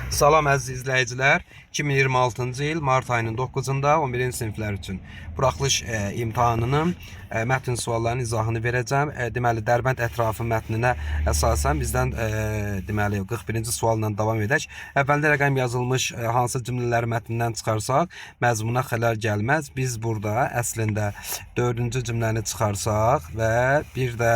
Salam əziz izləyicilər. 2026-cı il mart ayının 9-da 11-ci siniflər üçün buraxılış imtahanının mətn suallarının izahını verəcəm. Deməli Dərbənd ətrafı mətninə əsasən bizdən deməli 41-ci sualla davam edək. Əvvəldə rəqəm yazılmış hansı cümlələri mətndən çıxarsaq, məzmuna xələl gəlməz. Biz burada əslində 4-cü cümləni çıxarsaq və bir də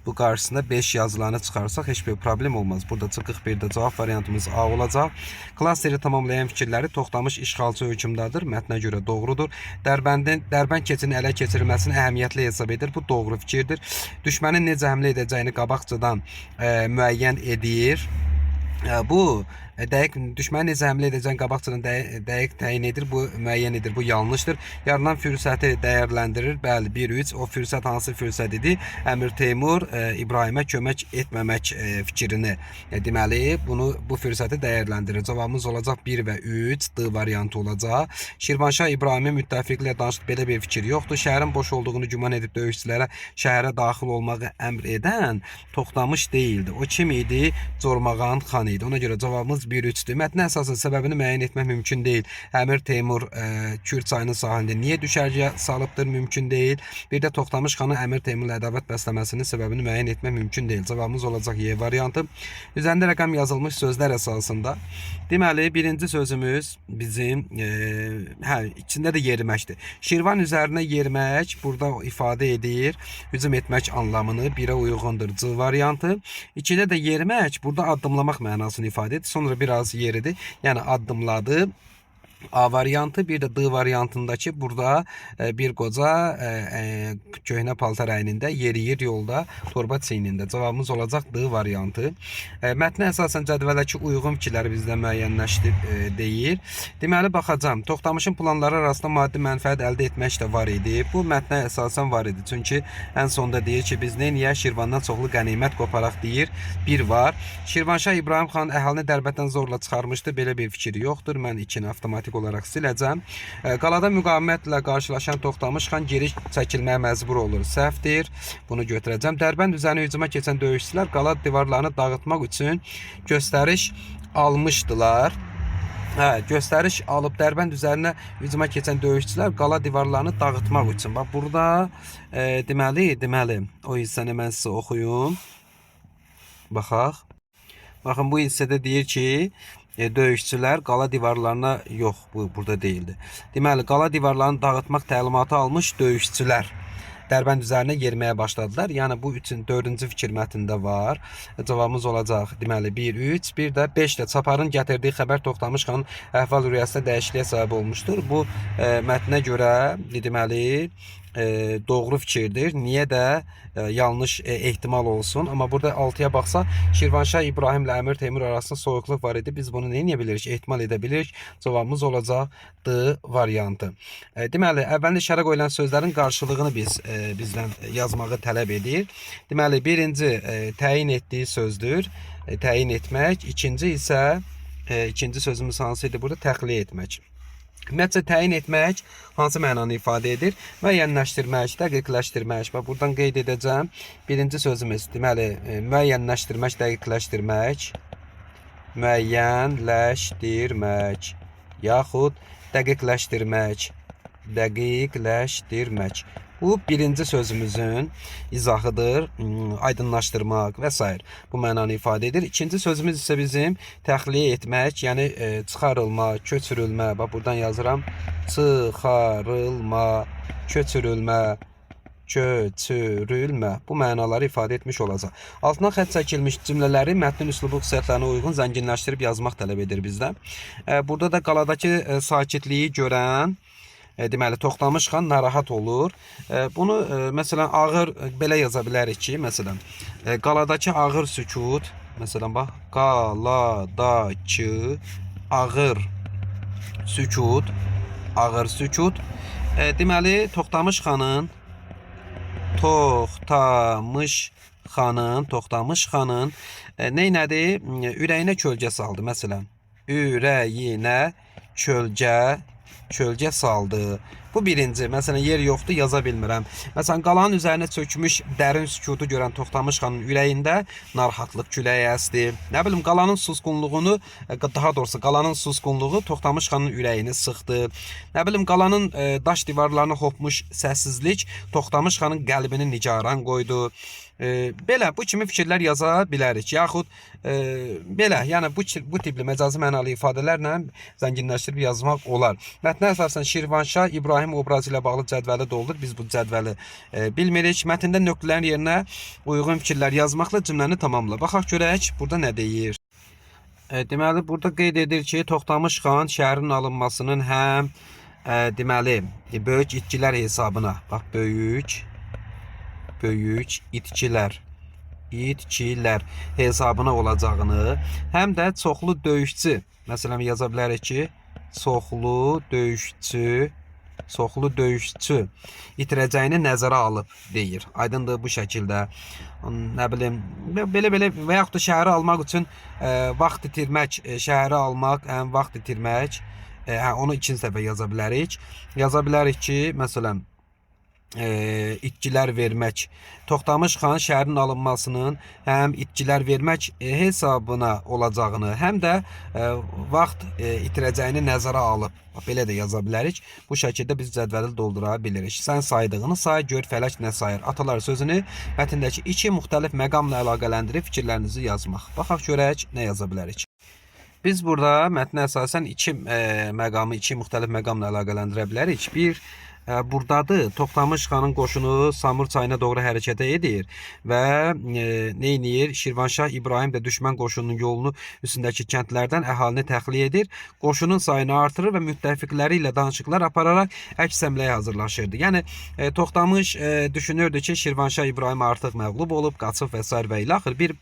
bu qarşısında 5 yazılanı çıxarsaq heç bir problem olmaz. Burada 41-də cavab variantımız A olacaq. Klasteri tamamlayan fikirləri Toxtamış işğalçı hökmdardır. Mətnə görə doğrudur. Dərbənd keçidinin ələ keçirilməsini əhəmiyyətli hesab edir. Bu doğru fikirdir. Düşmənin necə həmlə edəcəyini qabaqcadan müəyyən edir. Bu dəqiq düşmənin necə həmlə edəcəyini qabaqcadan dəqiq təyin edir. Bu müəyyən edir. Bu yanlışdır. Yaranan fürsəti dəyərləndirir. Bəli, 1-3. O fürsət hansı fürsət idi? Əmir Teymur İbrahimə kömək etməmək fikrini deməli bunu bu fürsəti dəyərləndirir. Cavabımız olacaq 1 və 3 D variantı olacaq. Şirvanşah İbrahimin müttəfiqlə danışdı. Belə bir fikir yoxdur. Şəhərin boş olduğunu güman edib döyüşçülərə şəhərə daxil olmağı əmr edən Toxtamış deyildi. O kim idi? Cormağan xan idi. Ona görə cavabımız 1-3-dür. Mətnə əsasən səbəbini müəyyən etmək mümkün deyil. Əmir Teymur Kür çayının sahilində niyə düşərgə salıbdır? Mümkün deyil. Bir də Toxtamış xanın Əmir Teymurla ədavət bəsləməsinin səbəbini müəyyən etmək mümkün deyil. Cavabımız olacaq Y variantı. Üzərində rəqəm yazılmış sözlər əsasında. Deməli, birinci sözümüz bizim içində də yeriməkdir. Şirvan üzərinə yerimək burada ifadə edir hücum etmək anlamını, 1-ə uyğundur C variantı. 2-də də yerimək burada addımlamaq mənasını ifadə edir. Sonra biraz yeridi. Yəni addımladı. A variantı, bir də D variantındakı burada bir qoca köhnə paltar əynində yeriyir yolda, torba çiynində. Cavabımız olacaq D variantı. Mətnə əsasən cədvəldəki uyğun fikirləri bizdən müəyyənləşdir deyir. Deməli baxacağam. Toxtamışın planları arasında maddi mənfəət əldə etmək də var idi. Bu mətnə əsasən var idi. Çünki ən sonda deyir ki, biz nə eləyək? Şirvandan çoxlu qənimət qoparaq deyir. Bir var. Şirvanşah İbrahim xan əhalini Dərbənddən zorla çıxarmışdı. Belə bir fikir yoxdur. Mən 2-ni avtomatik olaraq siləcəm. Qalada müqavimətlə qarşılaşan Toxtamış xan geri çəkilməyə məcbur olur. Səhvdir. Bunu götürəcəm. Dərbənd üzərinə hücuma keçən döyüşçülər qala divarlarını dağıtmaq üçün göstəriş almışdılar. Hə, göstəriş alıb Dərbənd üzərinə hücuma keçən döyüşçülər qala divarlarını dağıtmaq üçün. Bax burada deməli o hissəni mən sizə oxuyum. Baxaq. Baxın bu hissədə deyir ki, döyüşçülər qala divarlarına yox, bu burada deyildi. Deməli, qala divarlarını dağıtmaq təlimatı almış döyüşçülər Dərbənd üzərinə yeriməyə başladılar. Yəni bu üçün 4-cü fikir mətnində var. Cavabımız olacaq deməli 1 3, bir də 5 də Çaparın gətirdiyi xəbər Toxtamış xanın əhval-ruhiyyəsində dəyişikliyə səbəb olmuşdur. Bu mətnə görə deməli doğru fikirdir. Niyə də yanlış ehtimal olsun? Amma burada 6-ya baxsaq, Şirvanşah İbrahimlə Əmir Teymur arasında soyuqluq var idi. Biz bunu nə edə bilirik? Ehtimal edə bilirik. Cavabımız olacaq D variantı. Deməli, əvvəlində işarə qoyulan sözlərin qarşılığını biz bizdən yazmağı tələb edir. Deməli, birinci təyin etdiyi sözdür. Təyin etmək. İkinci isə ikinci sözümüz hansı idi burada? Təxliyə etmək. Ümumiyyətcə təyin etmək hansı mənanı ifadə edir? Müəyyənləşdirmək, dəqiqləşdirmək. Bax buradan qeyd edəcəm. Birinci sözümüz deməli müəyyənləşdirmək, dəqiqləşdirmək, müəyyənləşdirmək yaxud dəqiqləşdirmək, dəqiqləşdirmək. Bu birinci sözümüzün izahıdır, aydınlaşdırmaq və s. Bu mənanı ifadə edir. İkinci sözümüz isə bizim təxliyə etmək, yəni çıxarılma, köçürülmə. Bax buradan yazıram. Çıxarılma, köçürülmə, köçürülmə. Bu mənaları ifadə etmiş olacaq. Altına xətt çəkilmiş cümlələri mətnin üslubu xüsusiyyətlərinə uyğun zənginləşdirib yazmaq tələb edir bizdən. Burada da qaladakı sakitliyi görən deməli Toxtamış xan narahat olur. Bunu məsələn ağır belə yaza bilərik ki, məsələn qaladakı ağır sükut, məsələn bax qaladakı ağır sükut, ağır sükut. Deməli Toxtamış xanın Toxtamış xanın nə elədi? Ürəyinə kölgə saldı məsələn. Ürəyinə kölgə Kölgə saldı. Bu birinci. Məsələn, yer yoxdur, yaza bilmirəm. Məsələn, qalanın üzərinə çökmüş dərin sükutu görən Toxtamış xanın ürəyində narahatlıq küləyi əsdi. Nə bilim, qalanın susqunluğunu, daha doğrusu qalanın susqunluğu Toxtamış xanın ürəyini sıxdı. Nə bilim, qalanın daş divarlarını hopmuş səssizlik Toxtamış xanın qəlbini nigaran qoydu. Belə bu kimi fikirlər yaza bilərik. Yaxud belə, yəni bu tipli məcazi mənalı ifadələrlə zənginləşdirib yazmaq olar. Mətnə əsasən Şirvanşah İbrahim obrazı ilə bağlı cədvəli doldur. Biz bu cədvəli bilmirik. Mətndə nöqtələrin yerinə uyğun fikirlər yazmaqla cümləni tamamla. Baxaq görək burada nə deyir. Deməli burada qeyd edir ki, Toxtamış xan şəhərin alınmasının həm deməli böyük itkilər hesabına, bax böyük itkilər hesabına olacağını, həm də çoxlu döyüşçü, məsələn yaza bilərik ki, çoxlu döyüşçü itirəcəyini nəzərə alıb deyir. Aydındır bu şəkildə. Nə bilim, belə və yaxud da şəhəri almaq üçün vaxt itirmək, şəhəri almaq, həm vaxt itirmək, onu ikinci dəfə yaza bilərik. Yaza bilərik ki, məsələn, itkilər vermək. Toxtamış xan şəhərin alınmasının həm itkilər vermək hesabına olacağını, həm də vaxt itirəcəyini nəzərə alıb. Belə də yaza bilərik. Bu şəkildə biz cədvəli doldura bilirik. Sən saydığını say, gör fələk nə sayır. Atalar sözünü mətndəki iki müxtəlif məqamla əlaqələndirib fikirlərinizi yazmaq. Baxaq görək nə yaza bilərik. Biz burada mətnə əsasən iki məqamı iki müxtəlif məqamla əlaqələndirə bilərik. Bir buradadır. Toxtamış xanın qoşunu Samur çayına doğru hərəkət edir və nə edir? Şirvanşah İbrahim də düşmən qoşununun yolunu üstündəki kəndlərdən əhalini təxliyə edir. Qoşunun sayını artırır və müttəfiqləri ilə danışıqlar apararaq əks həmləyə hazırlaşırdı. Yəni Toxtamış düşünürdü ki, Şirvanşah İbrahim artıq məğlub olub, qaçıb və sair və ilaxır. Bir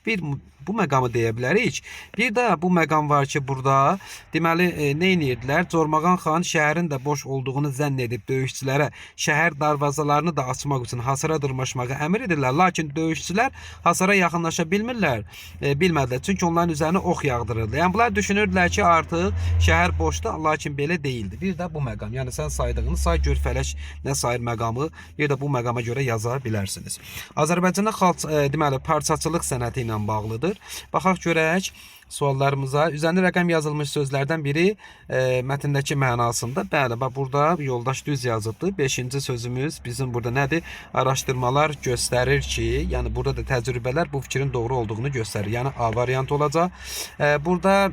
bu məqamı deyə bilərik. Bir də bu məqam var ki, burada deməli nə edirdilər? Cormağan xan şəhərin də boş olduğunu zənn edib döyüşçülərə şəhər darvazalarını da açmaq üçün hasara dırmaşmağı əmr edirlər. Lakin döyüşçülər hasara yaxınlaşa bilmirlər, bilmədilər. Çünki onların üzərinə ox yağdırırdı. Yəni bunlar düşünürdülər ki, artıq şəhər boşdur, lakin belə deyildi. Bir də bu məqam. Yəni sən saydığını say, gör fələk nə sayır məqamı. Bir də bu məqama görə yaza bilərsiniz. Azərbaycanda xalq deməli parçaçılıq sənəti ilə bağlıdır. Baxaq görək suallarımıza. Üzərində rəqəm yazılmış sözlərdən biri mətndəki mənasında. Bəli, bax burada yoldaş düz yazıbdır. 5-ci sözümüz bizim burada nədir? Araşdırmalar göstərir ki, yəni burada da təcrübələr bu fikrin doğru olduğunu göstərir. Yəni A variantı olacaq. Burada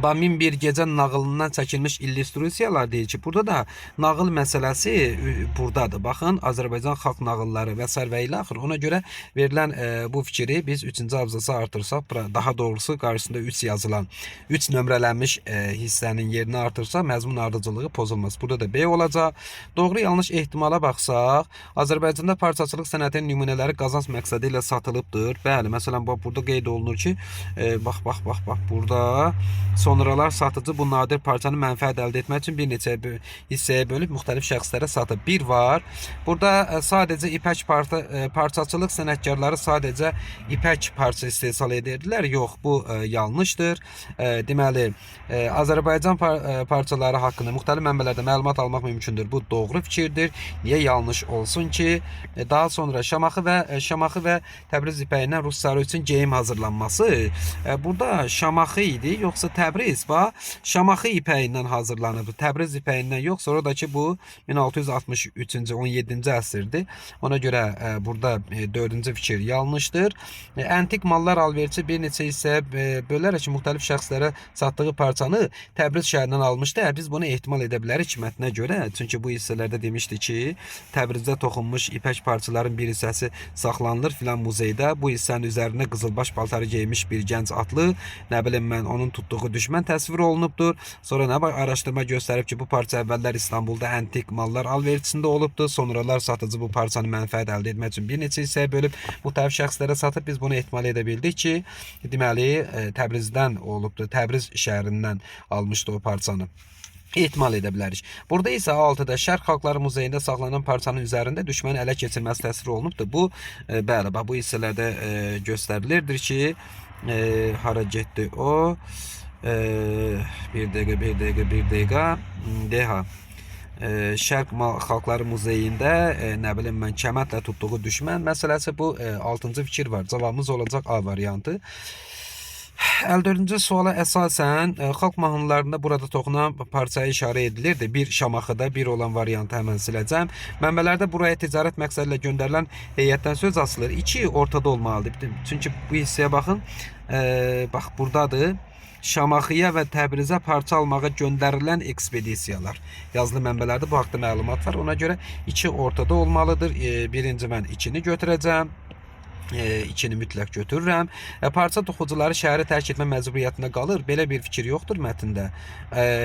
bax, 1001 gecə nağılından çəkilmiş illüstrasiyalar deyir ki, burada da nağıl məsələsi buradadır. Baxın, Azərbaycan xalq nağılları və sair və ilaxır. Ona görə verilən bu fikri biz 3-cü abzasa artırsaq, daha doğrusu qarşısında 3 yazılan, 3 nömrələnmiş hissənin yerinə artırsaq, məzmun ardıcıllığı pozulmaz. Burada da B olacaq. Doğru yanlış ehtimala baxsaq, Azərbaycanda parçaçılıq sənətinin nümunələri qazanc məqsədi ilə satılıbdır. Bəli, məsələn, bax burada qeyd olunur ki, bax burada sonralar satıcı bu nadir parçanı mənfəət əldə etmək üçün bir neçə hissəyə bölüb müxtəlif şəxslərə satıb. Bir var. Burada sadəcə ipək parçaçılıq sənətkarları sadəcə ipək parça istehsal edirdilər. Yox, bu yanlışdır. Deməli, Azərbaycan parçaları haqqında müxtəlif mənbələrdə məlumat almaq mümkündür. Bu doğru fikirdir. Niyə yanlış olsun ki? Daha sonra Şamaxı və Təbriz ipəyindən Rus sarı üçün geyim hazırlanması. Burada Şamaxı idi, yoxsa Təbriz? Bax, Şamaxı ipəyindən hazırlanıb. Təbriz ipəyindən yox. Sonra da ki, bu 1663-cü, 17-ci əsrdir. Ona görə burada 4-cü fikir yanlışdır. Antik mallar alverçi bir neçə hissəyə bölərək müxtəlif şəxslərə satdığı parçanı Təbriz şəhərindən almışdı. Biz bunu ehtimal edə bilərik mətnə görə. Çünki bu hissələrdə demişdi ki, Təbrizdə toxunmuş ipək parçaların bir hissəsi saxlanılır filan muzeydə. Bu hissənin üzərində qızılbaş paltarı geymiş bir gənc atlı, nə bilim mən, onun tutduğu düşmən təsvir olunubdur. Sonra nə var, araşdırma göstərib ki, bu parça əvvəllər İstanbulda antik mallar alverçisində olubdur. Sonralar satıcı bu parçanı mənfəət əldə etmək üçün bir neçə hissəyə bölüb müxtəlif şəxslərə satıb. Biz bunu ehtimal edə bildik ki, deməli Təbrizdən olubdur. Təbriz şəhərindən almışdı o parçanı. Ehtimal edə bilərik. Burada isə 6-da Şərq Xalqları Muzeyində saxlanan parçanın üzərində düşmənin ələ keçirməsi təsvir olunubdur. Bu bəli, bax bu hissələrdə göstərilirdir ki, hara getdi o? Bir dəqiqə, bir dəqiqə, bir dəqiqə. Deha. Şərq Xalqları Muzeyində nə bilim mən kəmətlə tutduğu düşmən məsələsi bu 6-cı fikir var. Cavabımız olacaq A variantı. 54-cü suala əsasən xalq mahnılarında burada toxunan parçaya işarə edilirdi. Bir Şamaxıda, bir olan variantı həmən siləcəm. Mənbələrdə buraya ticarət məqsədi ilə göndərilən heyətdən söz açılır. 2 ortada olmalıdır. Çünki bu hissəyə baxın. Bax burdadır. Şamaxıya və Təbrizə parça almağa göndərilən ekspedisiyalar. Yazılı mənbələrdə bu haqda məlumat var. Ona görə 2 ortada olmalıdır. Birinci mən 2-ni götürəcəm. 2-ni mütləq götürürəm. Parça toxucuları şəhəri tərk etmə məcburiyyətində qalır. Belə bir fikir yoxdur mətndə.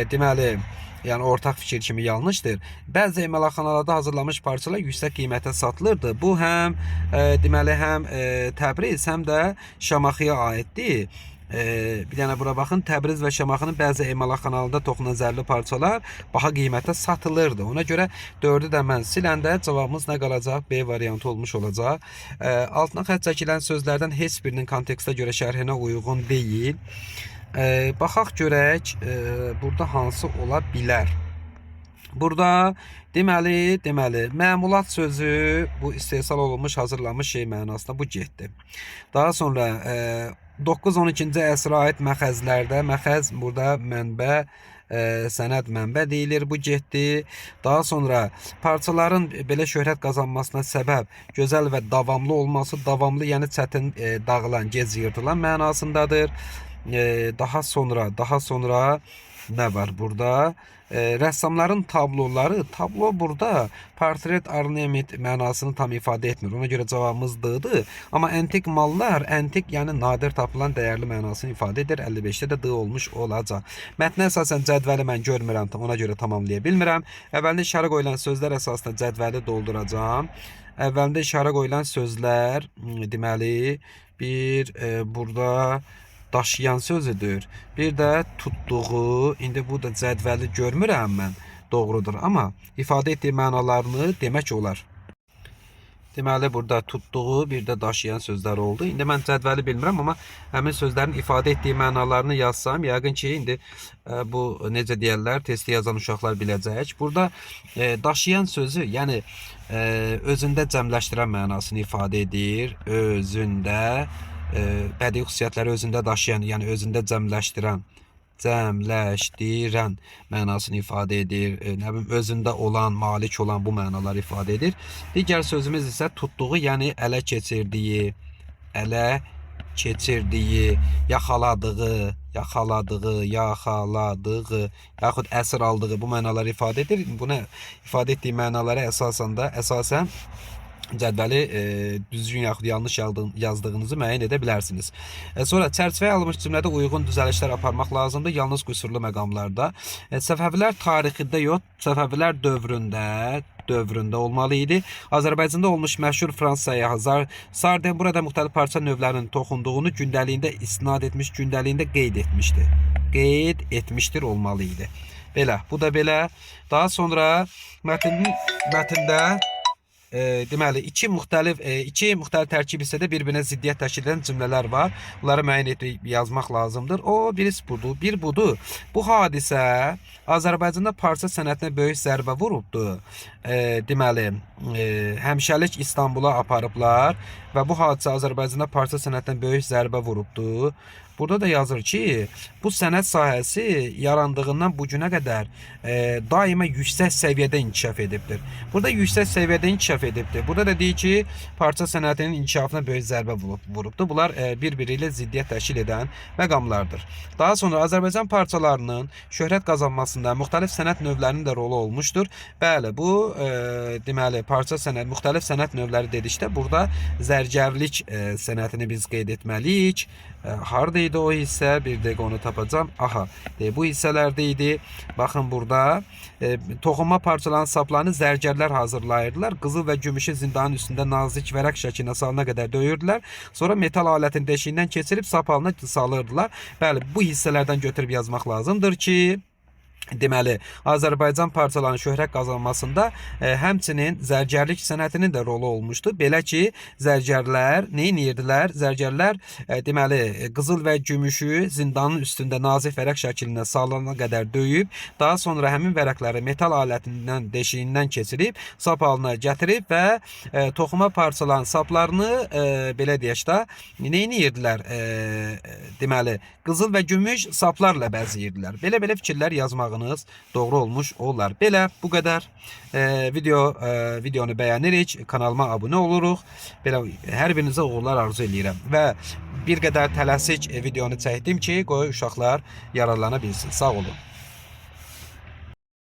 Deməli, yəni ortaq fikir kimi yanlışdır. Bəzi emalatxanalarda hazırlanmış parçalar yüksək qiymətə satılırdı. Bu həm deməli həm Təbriz, həm də Şamaxıya aiddir. Bir dənə bura baxın, Təbriz və Şamaxının bəzi emalatxanalarında toxunan zərli parçalar baha qiymətə satılırdı. Ona görə 4-ü də mən siləndə cavabımız nə qalacaq? B variantı olmuş olacaq. Altına xətt çəkilən sözlərdən heç birinin kontekstə görə şərhinə uyğun deyil. Baxaq görək, burada hansı ola bilər? Burada deməli məmulat sözü bu istehsal olunmuş, hazırlanmış şey mənasında bu getdi. Daha sonra 9-12-ci əsrə aid məxəzlərdə, məxəz burada mənbə, sənəd mənbə deyilir, bu getdi. Daha sonra parçaların belə şöhrət qazanmasına səbəb gözəl və davamlı olması, davamlı yəni çətin dağılan, gec yırtılan mənasındadır. Daha sonra nə var burada? Rəssamların tabloları, tablo burada portret, ornament mənasını tam ifadə etmir. Ona görə cavabımız D-dır. Amma antik mallar, antik yəni nadir tapılan dəyərli mənasını ifadə edir. 55-də də D olmuş olacaq. Mətnə əsasən cədvəli mən görmürəm, ona görə tamamlaya bilmirəm. Əvvəlində işarə qoyulan sözlər əsasında cədvəli dolduracağam. Əvvəlində işarə qoyulan sözlər, deməli, bir burada daşıyan sözüdür. Bir də tutduğu, indi bu da cədvəli görmürəm mən, doğrudur. Amma ifadə etdiyi mənalarını demək olar. Deməli, burada tutduğu, bir də daşıyan sözlər oldu. İndi mən cədvəli bilmirəm, amma həmin sözlərin ifadə etdiyi mənalarını yazsam, yəqin ki, indi bu necə deyərlər, testi yazan uşaqlar biləcək. Burada daşıyan sözü, yəni özündə cəmləşdirən mənasını ifadə edir. Özündə bədii xüsusiyyətləri özündə daşıyan, yəni özündə cəmləşdirən, cəmləşdirən mənasını ifadə edir. Nə bilim, özündə olan, malik olan bu mənaları ifadə edir. Digər sözümüz isə tutduğu, yəni ələ keçirdiyi, ələ keçirdiyi, yaxaladığı, yaxaladığı, yaxaladığı, yaxud əsir aldığı bu mənaları ifadə edir. Buna ifadə etdiyi mənalara əsasən də əsasən cədvəli düzgün yaxud yanlış yazdığınızı müəyyən edə bilərsiniz. Sonra çərçivəyə alınmış cümlədə uyğun düzəlişlər aparmaq lazımdır, yalnız qüsurlu məqamlarda. Səfəvilər tarixində yox, Səfəvilər dövründə olmalı idi. Azərbaycanda olmuş məşhur Fransız səyyahı Sarden burada müxtəlif parça növlərinin toxunduğunu gündəliyində istinad etmiş, gündəliyində qeyd etmişdi. Qeyd etmişdir olmalı idi. Belə, bu da belə. Daha sonra mətndə deməli iki müxtəlif tərkib hissədə bir-birinə ziddiyyət təşkil edən cümlələr var. Bunları müəyyən edib yazmaq lazımdır. O birisi budur, bir budur. Bu hadisə Azərbaycanda parça sənətinə böyük zərbə vurubdu. Deməli, həmişəlik İstanbula aparıblar və bu hadisə Azərbaycanda parça sənətinə böyük zərbə vurubdu. Burada da yazır ki, bu sənət sahəsi yarandığından bu günə qədər daima yüksək səviyyədə inkişaf edibdir. Burada yüksək səviyyədə inkişaf edibdir. Burada da deyir ki, parça sənətinin inkişafına böyük zərbə vurubdur. Bunlar bir-biri ilə ziddiyyət təşkil edən məqamlardır. Daha sonra Azərbaycan parçalarının şöhrət qazanmasında müxtəlif sənət növlərinin də rolu olmuşdur. Bəli, bu deməli parça sənət, müxtəlif sənət növləri dedikdə burada zərgərlik sənətini biz qeyd etməliyik. Harda idi o hissə? Bir dəqiqə onu tapacağam. Aha, bu hissələrdə idi. Baxın burada toxunma parçalarının saplarını zərgərlər hazırlayırdılar. Qızıl və gümüşü zindanın üstündə nazik vərəq şəklinə salana qədər döyürdülər. Sonra metal alətin deşiyindən keçirib sap halına salırdılar. Bəli, bu hissələrdən götürüb yazmaq lazımdır ki, Deməli, Azərbaycan parçalarının şöhrət qazanmasında həmçinin zərgərlik sənətinin də rolu olmuşdu. Belə ki, zərgərlər nə edirdilər? Zərgərlər deməli, qızıl və gümüşü zindanın üstündə nazik vərəq şəklində sağlana qədər döyüb, daha sonra həmin vərəqləri metal alətindən, deşiyindən keçirib, sap halına gətirib və toxuma parçaların saplarını belə deyək də, nə edirdilər? Deməli, qızıl və gümüş saplarla bəzəyirdilər. Belə-belə fikirlər yazmağınız doğru olmuş olar. Belə bu qədər. Videonu bəyənirik, kanalıma abunə oluruq. Belə hər birinizə uğurlar arzu eləyirəm və bir qədər tələsik videonu çəkdim ki, qoy uşaqlar yararlana bilsin. Sağ olun.